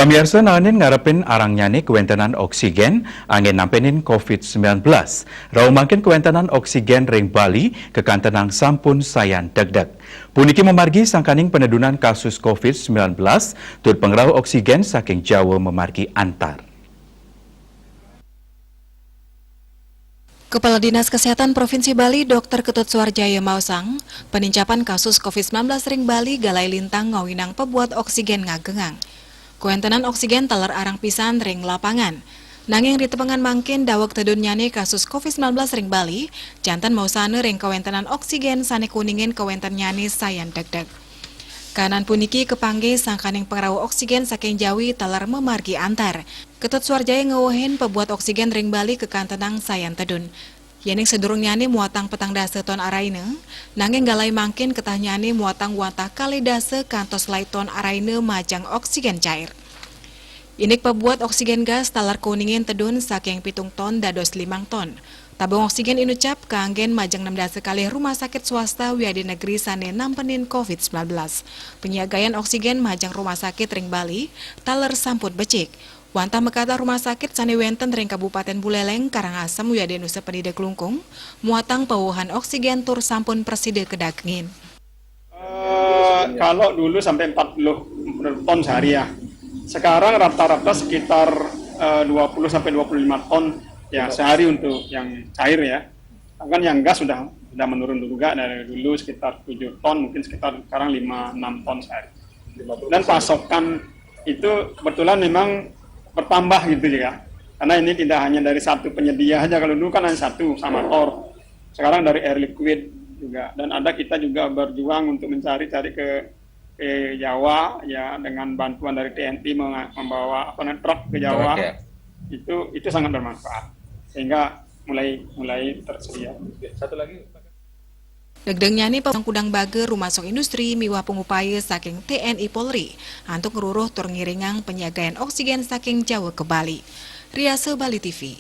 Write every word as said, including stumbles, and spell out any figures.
Pamiarsa, naenin ngarepin arangnyané kawéntenan oksigen anggén nampenin covid sembilan belas. Rauh mangkin kawéntenan oksigen ring Bali kakantenang sampun sayan degdeg. Puniki mamargi sangkaning panedunan kasus covid sembilan belas tur pangrauh oksigen saking Jawa mamargi antar. Kepala Dinas Kesehatan Provinsi Bali, Dokter Ketut Suarjaya maosang, panincapan kasus covid sembilan belas ring Bali galai lintang ngawinang pabuat oksigen ngagengang. Kawéntenan oksigen taler arang pisan ring lapangan. Nanging ritepengan mangkin daweg tedunnyané kasus covid sembilan belas ring Bali, janten maosana ring kawéntenan oksigen sané kuningin kawéntennyané sayan degdeg. Kahanan puniki kapanggih sangkaning pangrauh oksigen saking Jawi taler mamargi antar. Ketut Suarjaya ngwewehin pabuat oksigen ring Bali kakantenang sayan tedun. Yéning sadurungnyané muatang petang dasa ton araina, nanging galai mangkin ketahnyané muatang wantah kalih dasa kantos lai ton araina majeng oksigen cair. Indik pabuat oksigen gas taler kuningin tedun saking pitung ton dados limang ton. Tabung oksigen inucap kaanggén majeng nem dasa kalih rumah sakit swasta wiadin negeri sané nampenin covid sembilan belas. Panyiagayan oksigen majeng rumah sakit ring Bali taler sampun becik. Wantah makatah rumah sakit sané wénten ring Kabupatén Buléléng, Karangasem wiadin Nusa Penida Klungkung, muatang pawewehan oksigen tur sampun prasida kadagengin. Eh, kalau dulu sampai empat puluh ton sehari ya. Sekarang rata-rata sekitar eh, dua puluh sampai dua puluh lima ton ya sehari untuk yang cair ya. Bahkan yang gas sudah sudah menurun juga, dari dulu sekitar tujuh ton, mungkin sekitar sekarang lima enam ton sehari. Dan pasokan itu kebetulan memang bertambah gitu juga. Karena ini tidak hanya dari satu penyedia saja, kalau dulu kan hanya satu sama tor. Sekarang dari air liquid juga, dan ada kita juga berjuang untuk mencari-cari ke ke Jawa ya, dengan bantuan dari T N I menga- membawa apa namanya, truk ke Jawa. Truk, ya. Itu itu sangat bermanfaat, sehingga mulai mulai tersedia. Satu lagi. Degdegnyane pangkudang baga rumasuk industri miwah pangupaya saking T N I Polri antuk ngruruh tur ngiringang panyiagayan oksigen saking Jawa ka Bali. Riasa Bali T V.